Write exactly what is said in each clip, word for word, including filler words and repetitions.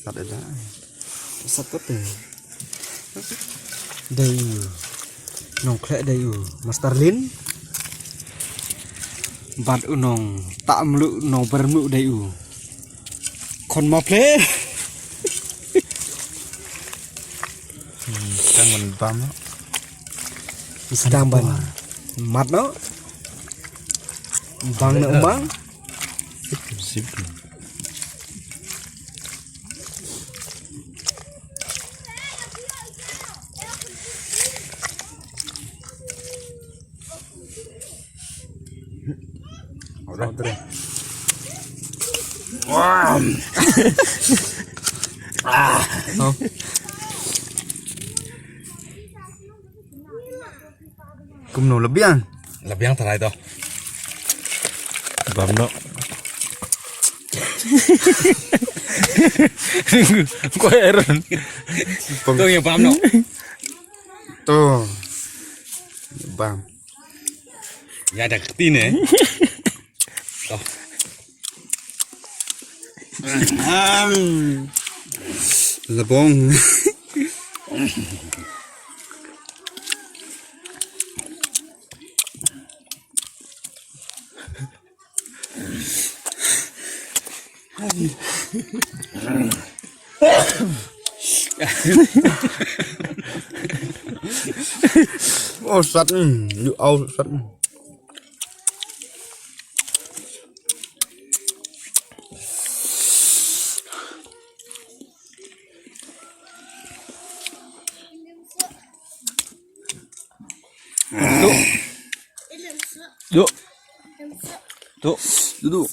Sat da. Sat ko te. Dei u nongkhleh dei u Master Lin. Bad u nongtah mluh, nongber mluh dei u Khon Maple. Hmm, tang ban bam. Sdang ban mat noh. Bang na umang. Sip, sip. Wah. Ah. Kumno, la biang? La biang tharai to. Bam noh. Ko Aaron. To ïa bam noh. To. Bam. Ïa da kti ne. To. Ahem. Labong. Oh, sat, mm. Ïa, au, sat, mm. Duk. Duk. Duk. Duk.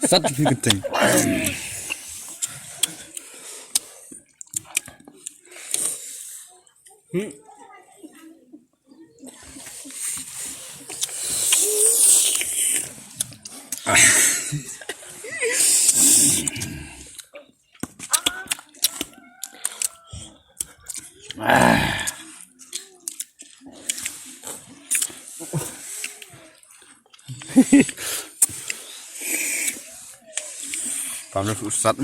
Sat phi kenteng. Hmm. Pam na usat.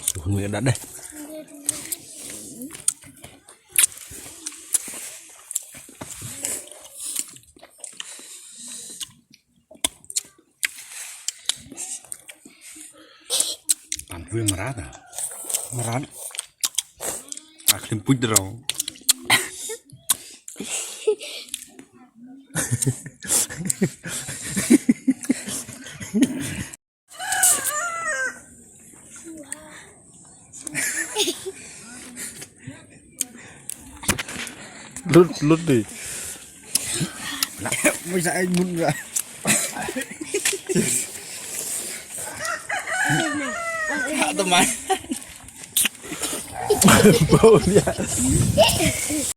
Suh ngi dah deh. Kan pui marat ah. Marat. Ak lim puj dro. Lut, lut di. Mui sa ai mun ra. Tak teman. Bau dia.